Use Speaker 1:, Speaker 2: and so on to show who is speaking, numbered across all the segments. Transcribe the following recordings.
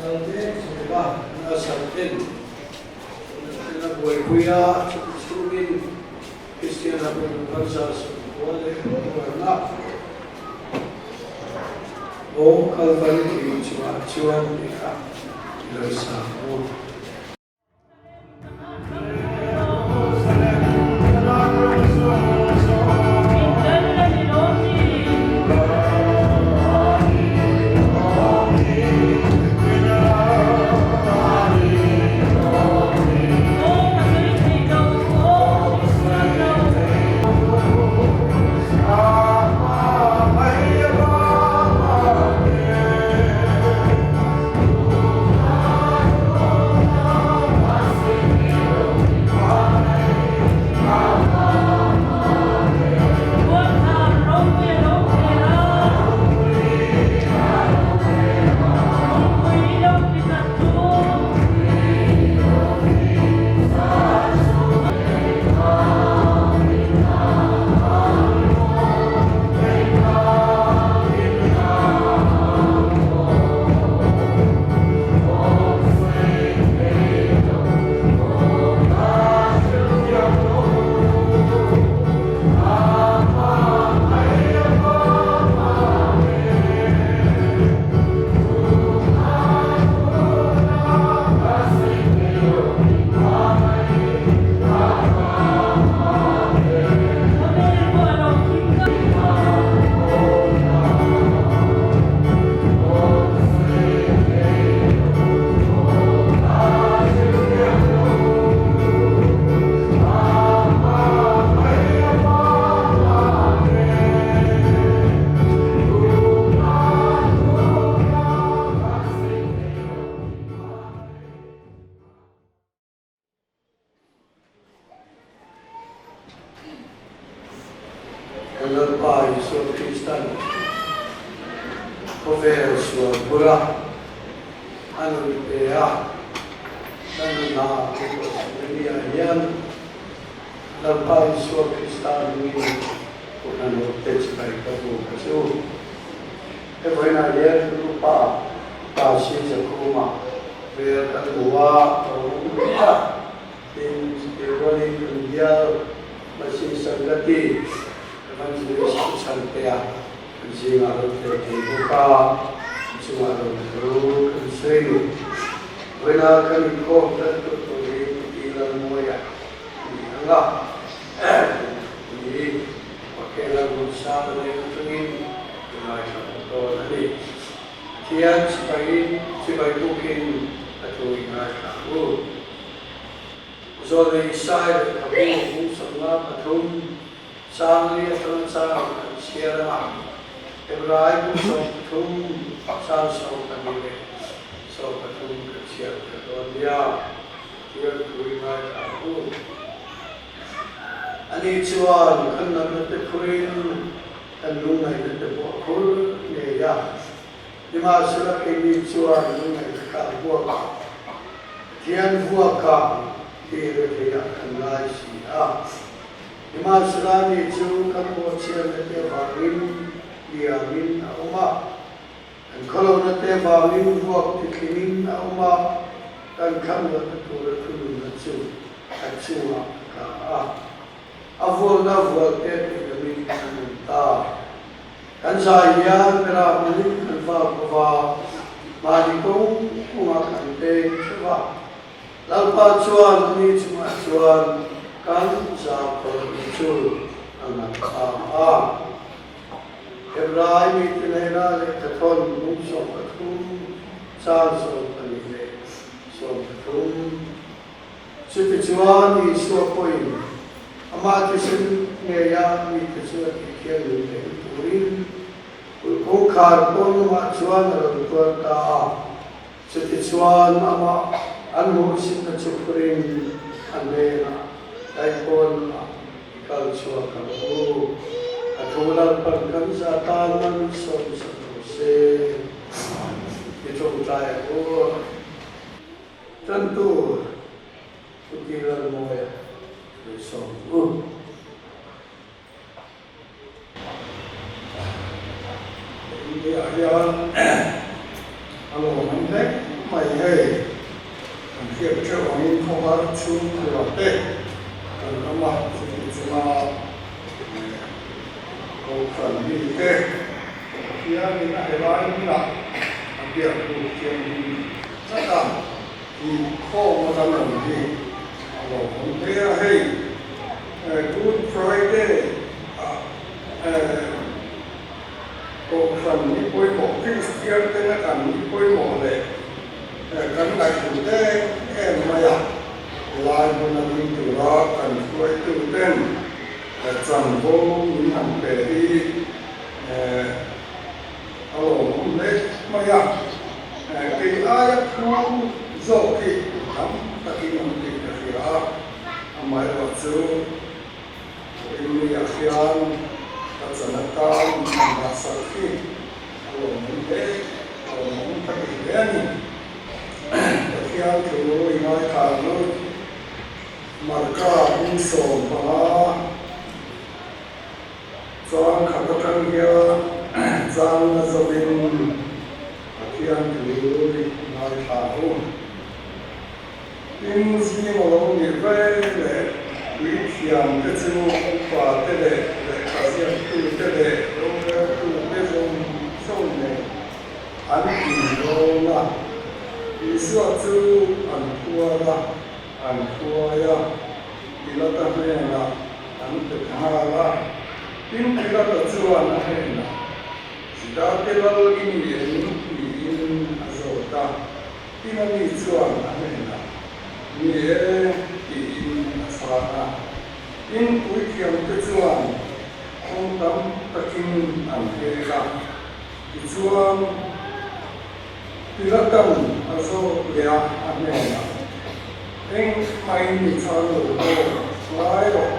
Speaker 1: Kal mek zel a, Nasar ten a buaipui a, chumi chhungin Kristian ram rawn kal 190 leh rualna aw Kalvari tih chungah chuan tih kha i lo sa ang u. Kan Lalpa Isua Kristan khawvel sual bula a nun pe a, kan nunah a pawh ania hian Lalpa Isua Krista nungin Kohhran ho te chibai ka bu ka chu. He vawiinah hian kan upa Pa Si Zakhuma vel kan hmu a, ka awm mai a, tin chutih rualin kan bial Masi Sangati Evangelist Pu Chhantea kan zingah rawn tel thei bawk a, an chungah rawn thu kan sawi ni. Vawiinah kan inkhawm tan tur tur hi Pu Ti Lalmawia a ni ang a, ni Pakela Runsanga leng atangin ka ngaithla bawk dawn a ni. Pathian chipaiin chibai bukin a thu i ngaithla ang u. Zawlnei Isai lehkhabu hmungsakna pathum changli atanga chang kan chhiar a, Hebrai bu 13 chang 12 leh 13 kan chhiar tel dawn nia. Pathian thu i ngaithla ang u. Ani chuan kan natna te phurin kan lungngaihna te pawh a phur ngei a. Nimahsela keini chuan lungngaihna kha a vuak a, Pathian vuaka tih re theiah kan ngai si a. Nimahsela ani chu kan bawhchhiatna te avangin liamin a awm a. Kan khawlohna te vangin vuak titlingin a awm a, kan thlanluatna tura thununna chu a chungah a tla a. A vuakna vualte tihlamin an awm ta. Kan zai hian Mera hmunin kan vak bawk a, mahni kawng kawngah kan peng theuh a. Lalpa chuan ani chungah chuan kan zakhawlna chu a ngat ta a. Hebrai mite hnena lehkhathawn bung 13, chang 12 leh 13. Chutichuan Isua pawhin amah thisen ngeia mite chu a tihthianghlim theih turin kulh kawngkhar pawn lamah chuan a rawn tuar ta a. Chutichuan amah an hmuhsitna chu phurin a hnenah daipawn lamah i kal chhuak ang u. A thu Lalpan kan za tan man sawmsak lo se i tawngtai ang u. Tantu Pu Ti Lalmawia sawi sawm u.
Speaker 2: India hian a lawm an hle mai.
Speaker 1: theuh angin khawhar chhungkua te kan awm a, chuti chunga Kohhran mite Pathianin a helai hmunah a biak buk thianghlim tlat a, inkhawm a kan awm hi a lawmawm hle a, hei Good Friday ah Kohhran ni pawimawh Kristian tena kan ni pawimawh leh kan ngaihtuah em em mai a, helai hmuna ding tura kan hruaituten chanvo min han pe hi a lawmawm hle mai a, kei aia thu zawk hi tam takin an tih ka hria a, amaherawhchu Vawiinniah hian ka chan atan min han dahsak hi a lawmawm hle, a lawmawm ka ti hle a ni. Pathian thu i ngaithla lut Marka 15. Chang khat atang hian chang na zawin Pathian thu i ngaithla ang u. Tin, zing a lo nih ve leh puithiam te chu upa te leh lehkha ziaktu te leh roreltu te zawng zawng nen an inrawn a. Isua chu an phuar a, an hruai a, Pilata hnenah an pe ta nghal a. Tin, Pilata chuan a hnenah, Judate lal i ni em? tiin a zawt a. Tin, ani chuan a hnenah, Ni e, tiin a chhang a. Tin, puithiamte chuan kawng tam takin an hek a. Tichuan, Pilatan a zawt leh a, a hnenah, Eng hmain mi chhan lo maw? Ngai rawh,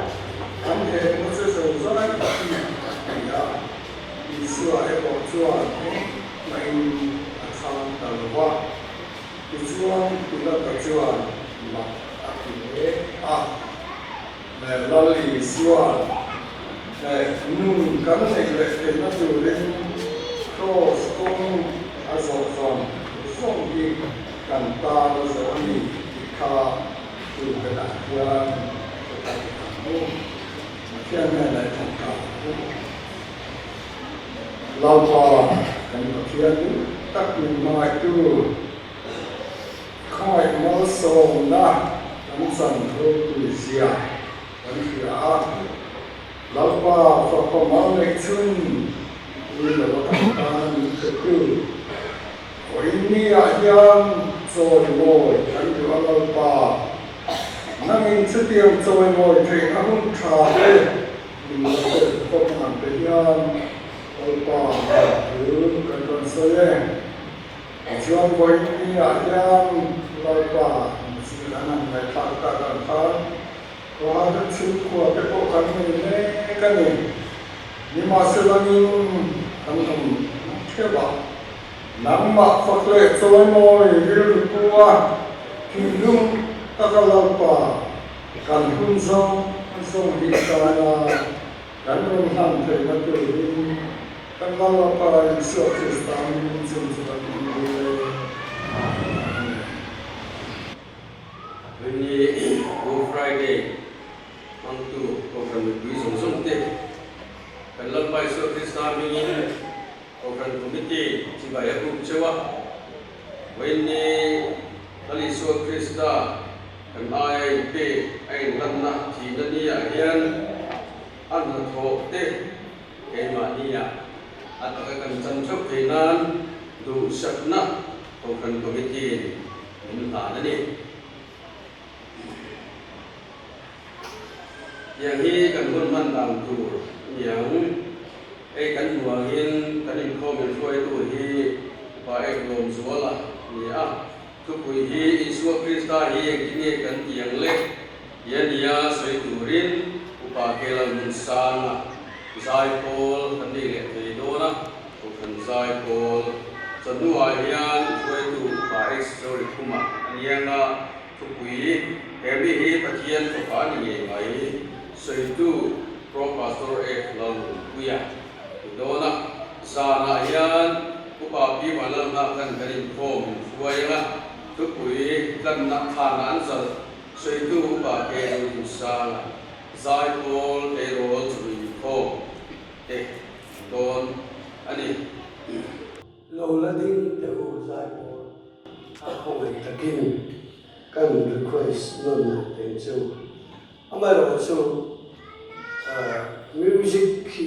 Speaker 1: an hekna che zo zai hi a ti a. Isua erawh chuan eng hmain a chhan ta lo va. Tichuan Pilata chuan mak a ti hle a. Lal Isua'n nun kan neih leh theihna turin Kraws kawng a zawh zawng zawng hi kan tan a zawh a ni tih kha pulpet-ah hian ka kal ang u. Pathian hnenah i thawk ta ang u. Lalpa kan Pathian duh tak min hmangaihtu. Khawngaih malsawmna kan chan ropui zia kan hria a, Lalpa fapa mal neih chhun ui lo a kan tan min hretu. Vawiinniah hian chawimawi kan duh a Lalpa, nangin chutiang chawimawi theihna hun tha te min la pek khawp ang te hian Lalpa thu kan rawn sawi e. Tichuan vawiinniah hian Lalpa zir an han ngaihthlak tak ang khan Kohhran chhungkua te pawh kan nei mek a ni. Nimahselangin kan awm theuh a, nangmah fak leh chawimawi rilru pu a, thinlung taka Lalpa kan hun zawng zawng hi tana Kan rawn hlan theihna turin kan Lalapa Isua Krista hmingin chung chu kan in dil e. Amen.
Speaker 2: Rinni Good Friday hmangtu Kohhran mipui zawng zawng te, kan Lalpa Isua Krista hmingin Kohhran Committee chibai a buk cheu a. Vawiinni Lal Isua Krista kan aia inpe a inlanna thihna niah hian a hnathawh te keimahniah a taka kan chan theuh theih nan duhsakna Kohhran Committee in min hlan a ni. Tiang hi kan hun hman dan tur a ni ang. Hei kan hmuh angin kan inkhawm inhruaitu hi Upa Ek Lawmzuala a ni a. Thupui hi Isua Krista hi engtin nge kan tih ang le? Ti a nia sawi turin Upa Kelal Hmunsanga zaipawl kan nei leh thei dawn a, Kohhran zaipawl chawhnuah hian hruaitu Upa X Zorikhuma a ni ang a. Thupui, He mi hi Pathian fapa a ni ngei mai, sawitu Pro Pastor F. Lalnunpuia ni dawn a. Zanah hian Upa Pi Vanlalhna khan kan inkhawm inhruai ang a. Thupui tlanna thlanna an zalh sawitu upa ke Zodinsanga, Zaipawl tleirawl chawlh inkhawm te an dawn a ni.
Speaker 1: Lo la ding teh u Zaipawl a khawngaih takin kan request nawn leh teng chu. Amaherawhchu music khi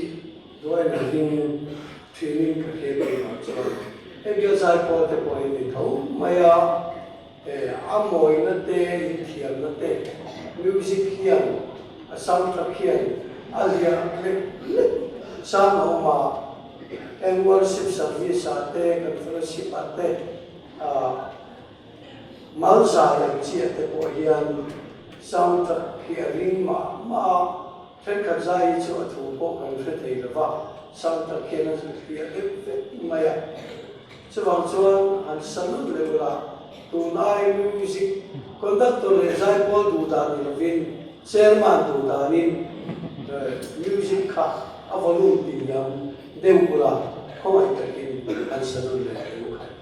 Speaker 1: duain a hling thinin ka hriat tihah chuan hei bial zaipawl te pawh hi ni tho mai a, a mawina te, inthiamna te music hian a soundtrack hian a hliah lek lek chang a awm a, eng worship service ah te, kan fellowship ah te Malzai ang chiah te pawh hian soundtrack hi a ring mah mah a, thenkhat zai hi chu a thu pawh kan hre thei lo va, soundtrack hian a zut hliah deuh vek mai a. Chuvang chuan han sa lut leh ula, tunlai music conductor leh zaipawl duh dan ni lovin chairman duh danin music kha a volume tihniam deuh ula, khawngaih takin han sa lut leh teh u khat.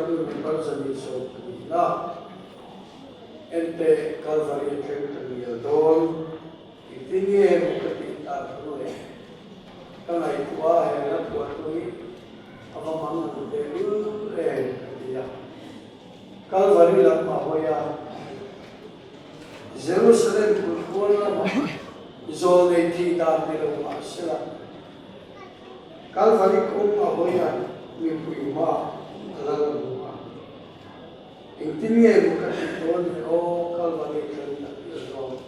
Speaker 1: Ziaktu number 120 na. Enteh, Kalvari a thleng ta ngial dawn. Engtin nge maw ka tih tak ang le? Ka ngaihtuah a he hla phuahtu hi a va mang ang tehlul em ka ti a. Kalvari lam a hawi a, Jerusalem kulhkual lamah zawlnei thih dan ni lo mah sela, Kalvari kawng a hawi a, mipui hma a lal a hmu a. Engtin nge maw ka tih dawn le aw, Kalvari thleng tak i zawng.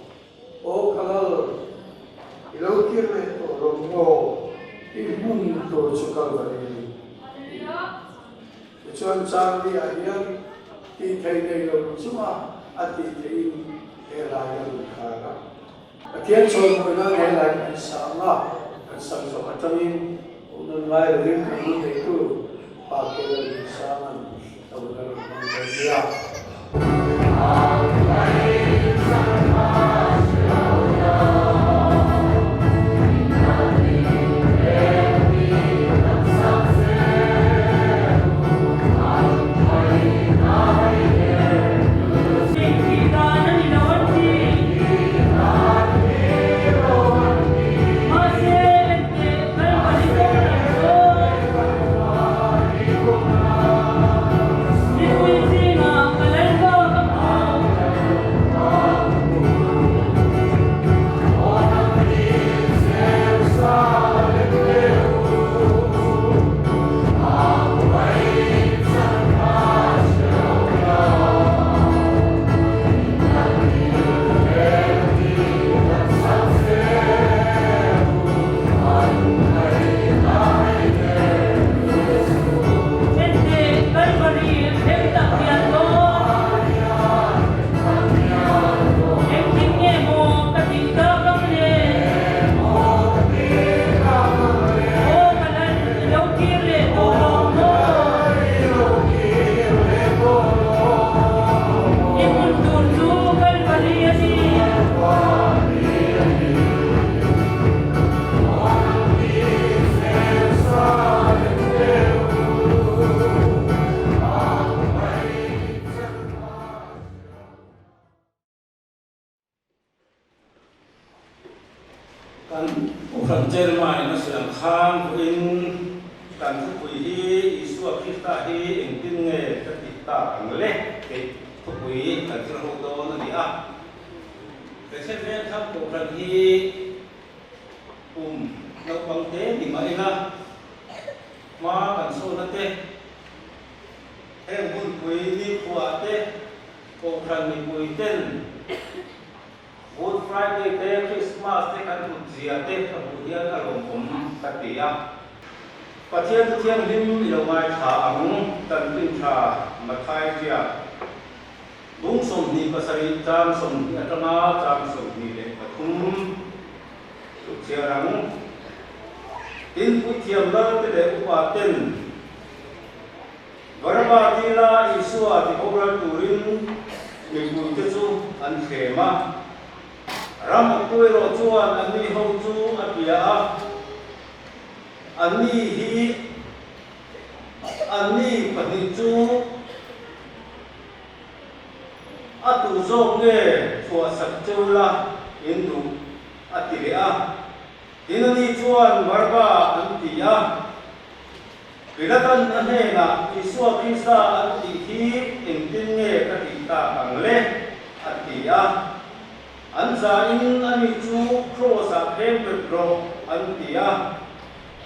Speaker 1: Aw ka lal, i lo kir leh tawh lo maw? I hmun tur chu Kalvari a ni. Tichuan Charlie-a hian tih theih nei lo chunga a tih theihin he lai a rawn khar a. Pathian chawimawi nan he lai kan sang a, kan sak zawh atangin awmnawn ngai lovin kan lu neitu Pa Kela Liansanga'n lo la rawn hmang dawn nia.
Speaker 3: Kan Kohhran Chairman in a sawi ang khan vawiin kan thupui hi Isua Krista hi engtin nge ka tih tak ang le tih thupui kan thil ho dawn a ni a. Pathian Vengthlang Kohhran hi kum naupang te ni mah ila hma kan sawna te, heng hunpui nikhua te, Kohhran mipui ten Good Friday te Christmas te kan hlut zia te ka hmuh hian a lawmawm ka ti a. Pathian chu thianghlim i lo ngaithla ang Tanpin tha Mathai ziak bung 27 chang 20 atanga chang 23 tluk chhiar ang. Tin puithiam lal te leh upa ten Baraba dila Isua ti boral turin mipuite chu an thlem a. Ram awptu erawh chuan anni ho chu a bia a, Anni hi anni pahnih chu a tu zawk nge chhuahsak cheu la in duh a ti leh a. Tin ani chuan Baraba an ti a. Pilatan a hnenah, Isua Krista an tih hi engtin nge ka tih tak ang le? a ti a. An zain ani chu Kraws-ah khen bet rawh an ti a.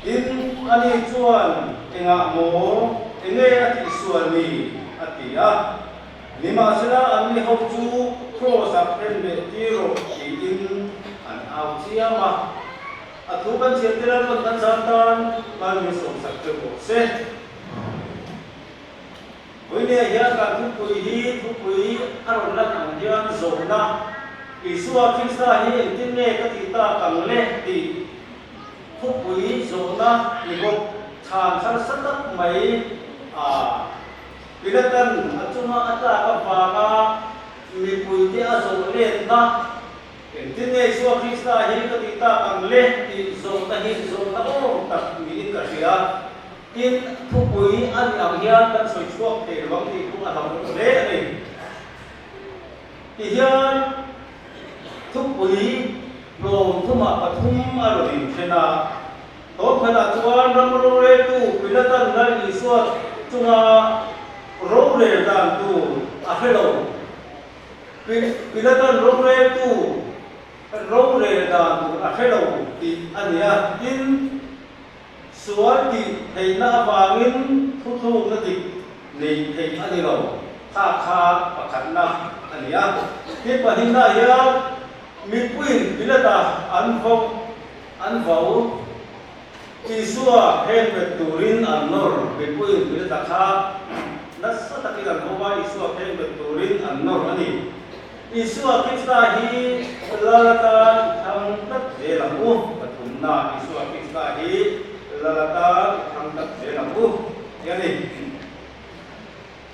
Speaker 3: Tin, ani chuan, Engah maw? Enge a tihsual ni? a ti a. Nimahsela anni ho chu Kraws-ah khen beh tir rawh tiin an au chiam a. A thu kan chhiar te Lalpan kan zan tan mal min sawmsak teuh rawh se. Vawinia hian kan thupui hi thupui a rawn lan ang hian zawhna, Isua Krista hi engtin nge ka tih tak ang le tih thupui zawhna ni bawk chhan harsa tak mai a Pilatan a chunga a tlak avanga mipuite a zawh letna Engtin nge Isua Krista hi ka tih tak ang le tih zawhna hi zawhna awm tak niin ka hria. Tin, thupui a nih ang hian kan sawi chhuak thei lo ang tih chu a hlauhawm hle a ni. Tihian thupui hlawm thumah pathum a rawn inthen a. Thawmkhatah chuan ram roreltu Pilatan Lal Isua chunga rorel dan tur a hre lo. Pilatan roreltu rorel dan tur a hre lo tih a ni a. Tin, Sual tih theihna avangin thuthlukna dik nei theih a ni lo. Kha kha pakhatna a ni a. Tin, pahnihna hian mipuiin Pilata an vo an vo. Isua khengbet turin an nawr. Mipuiin Pilata kha nasa takin an vo a, Isua khengbet turin an nawr a ni. Isua Krista hi Lal atan i thlang tlat zel ang u. Pathumna, Isua Krista hi Lal atan i thlang tlat zel ang u tih a ni.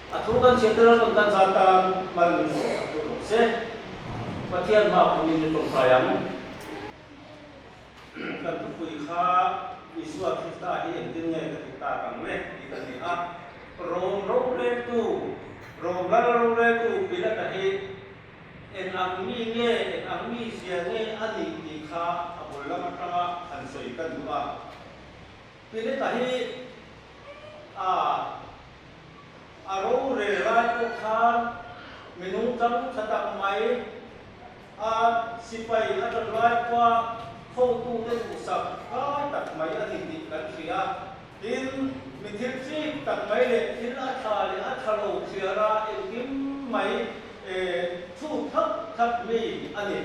Speaker 3: A thu kan chhiat te lalpan kan zat tan mal min sawm sak duh rawh se. Pathian hma pawhin i tawngtai ang. Kan thupui kha Isua Krista hi engtin nge ka ti tak ang le tih ka ni a. Rom roreltu, Rom lal roreltu Pilata hi eng ang mi nge, eng ang mi zia nge a nih tih kha a bul lam atanga han sawi ka duh a. Pilata hi a a rorel lai pawh khan mi nungchang tha tak mai, A sipai a ṭan lai khua hotute duhsak kai tak mai a ni tih kan hria. Tin, mi thil chik tak mai leh thil a ṭha leh a ṭha lo thliar a engkim mai chhut thlap thlap mi a ni.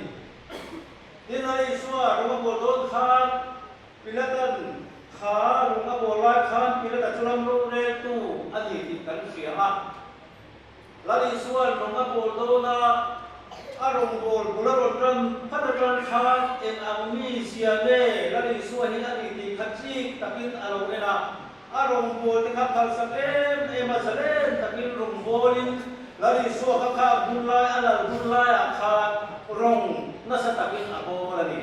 Speaker 3: Tin, a Isua rawng a bawl dawn khan Pilatan kha rawng a bawl lai khan Pilata chu ram roreltu a ni tih kan hria a. Lal Isua'n rawng a bawl dawn a, a rawngbâwl bul a rawn ṭan phat aṭang khan eng ang mi zia nge Lal Isua hi a ni tih kha chîk takin a lo en a. A rawngbâwl te kha phalsak em em a, zalen takin rawngbâwlin Lal Isua kha khak hun lai, a lal hun laiah khan rawng nasa takin a bâwl a ni.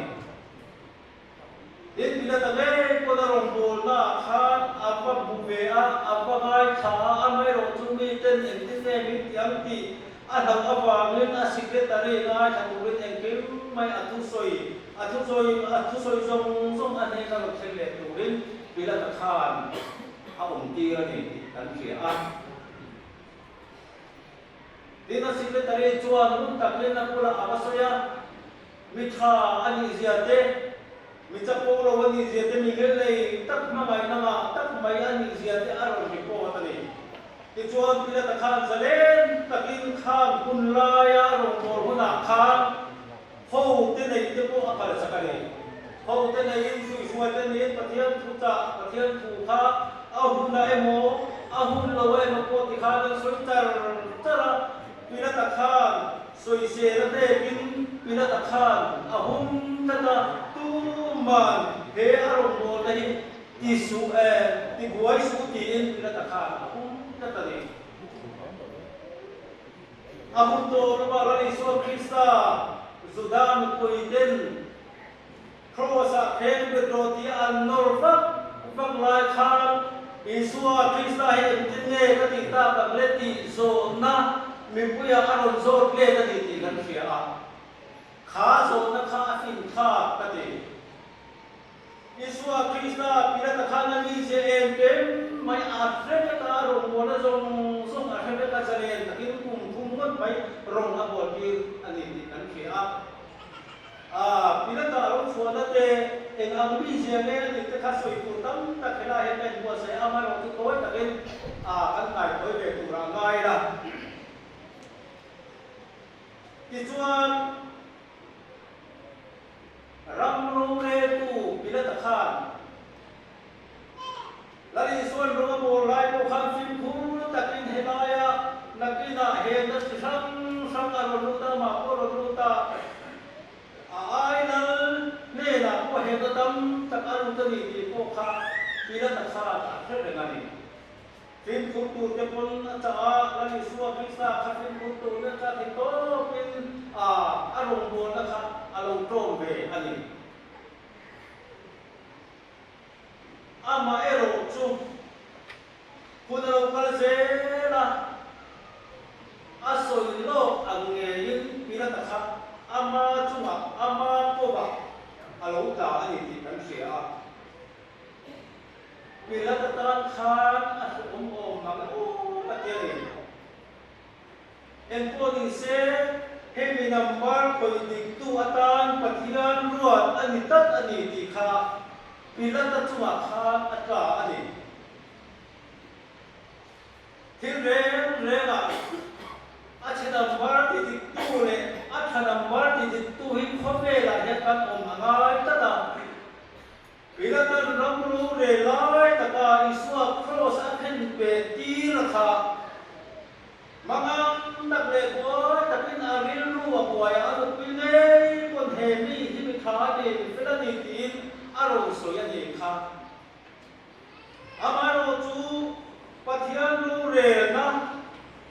Speaker 3: Tin, Pilata ngei pawn a rawngbawlnaah khan a va hmu ve a, a va ngaithla a, amaherawh chu miten engtin nge min ti ang tih a hlauh avangin a secretary ngaithla turin engkim mai a thusawi a thusawi a thusawi zawng zawng a hnena rawn thleng leh turin Pilata khan a awmtir a ni tih kan hria a. Tin, a secretary chuan ngun takin a bulah a va sawi a. Mi tha a nih zia te, mi chapo lo a nih zia te, mi ngilnei tak hmangaihna ngah tak mai a nih zia te a rawn report a ni. Tichuan Pilata khan zalen takin khan hun laia a rawngbâwl hunah khan ho te neih te pawh a kalsak a ni. Ho te neiin hruihruai te niin Pathian thu chah, Pathian thu kha a hunah emaw, a hun lo emaw pawh ti khan an sawi char char a. Pilata khan sawisel a hnekin Pilata khan a hum tlat a, tuman he a rawngbawlna hi ti suh e, ti buai suh tiin Pilata khan a hum tlat a ni. A hun tawh lama Lal Isua Krista Juda nupuiten Kraws-ah khen bet rawh tih an nawr vak vak lai khan Isua Krista hi engtin nge ka tih tak ang le tih zawhna mipuiah a rawn zawt let a ni tih kan hria a. Kha zawhna kha a finthlak ka ti. Isua Krista Pilata khan a mizia engkem mai a hre vek a, a rawngbawlna zawng zawng a hre vek a, zalen takin kum thum ngawt mai rawng a bualtir a ni tih kan hria a. A, Pilata a lo chhuahna te, eng ang mi zia nge a nih te kha sawi tur tam tak helai hian ka inbuatsaih a, amaherawh chu tawi takin a kan kaitawi ve turah ngai la. Tichuan, ram roreltu Pilata khan Lal Isua'n rawng a bawl lai pawh khan fimkhur takin helaia nakinah henna chi hrang hrang a rawn lut a, amah pawh a rawn lut a, a ai lal hnenah pawh henna tam tak a lut a ni tih pawh kha Pilata khan a hre reng a ni. Fimkhur tur te pawn a chah a, Lal Isua Krista kha fimkhur tur in a chah thei tawpin a rawngbawlna kha a lo tlawm ve a ni. Amaherawh chu Hun a lo kal zel a, a sawi lawk ang ngeiin Pilata kha ama chungah ama kawvah a lo tla a ni tih kan hria a. Pilata tan khan a hlawm awm mang e aw a ti a ni. Engpawh ni se, hemi number khawih diktu atan Pathian ruat a ni tlat a ni tih kha Pilata chungah khan a tla a ni. Thil reng rengah a chhe number ti diktu leh a tha number ti diktu hi khawvelah hian kan awm a ngai tlat a. Pilatan ram rorel lai taka Isua kraws a khen peh tir a kha. Mangang tak leh buai takin a rilru a buai a, a nupui ngei pawn he mi hi mi tha a ni, mi fel a ni tiin a rawn sawi a ni kha. Amaherawh chu Pathian rorelna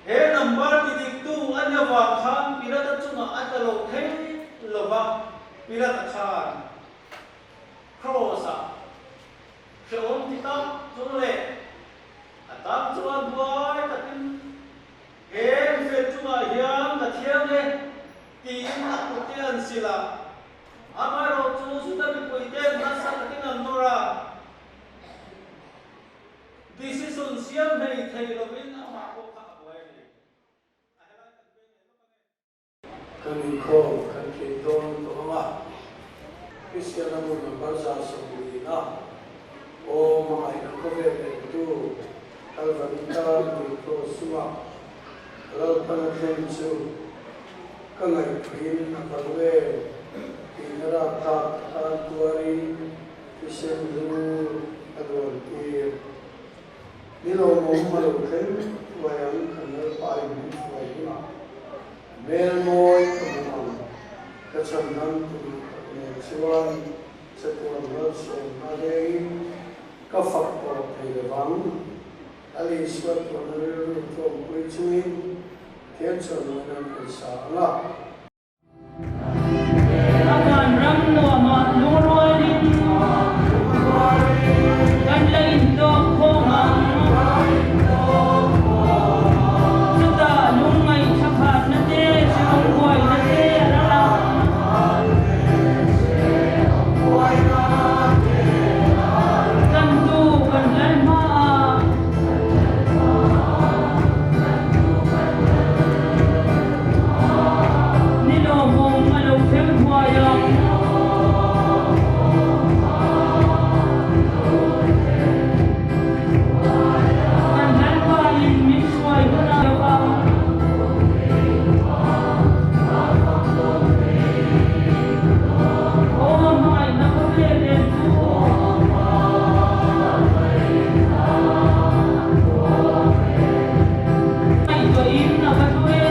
Speaker 3: he number ti diktu a nia vang khan Pilata chungah a tla lo thei lova, Pilata khan Kraws-ah hrehawm ti tak chung leh a tan chuan buai takin he mifel chungah hian ka thiang e tiin a kut te an sil a, amaherawh chu Juda mipuite'n nasa takin an nawr a, decision siam hlei thei lovin amah pawh kha a buai a ni. A helai kan veng leh lawk ange.
Speaker 1: Kan inkhawm kan tlin dawn tawh ang a, Kristian a hmun number 70 aw hmangaihna khawvel entu Kalvari tan tui kraws chunga ka Lalpan a thlen chu ka ngaihtuahin a va lu em tihna rapthlak ka tan tuarin thisen hlu a luan tir. Ni lawmawm a lo thleng thuai ang kan Lalpain min hruai hunah hmel mawi ka hmu ang, ka chhan dang tur tak nen chuan chatuan malsawmna lengin ka fak tawh thei lovang. A Isua tuahna rilru tlawmpui chungin Pathian chuan mawinan kan sa ang a.
Speaker 4: A vanram nuamah lungrualin kan la intawk khawm ang. Chutah lungngaih thakhatna te, hrehawm buaina te a ral ang. Tlantu kan lal hmaah. Ni lawmawm a lo thleng huai a. Kan Lalpain min hruai hun a lo a. Aw hmangaihna khawvel nen chu. Ngaihtuahin a va thu em.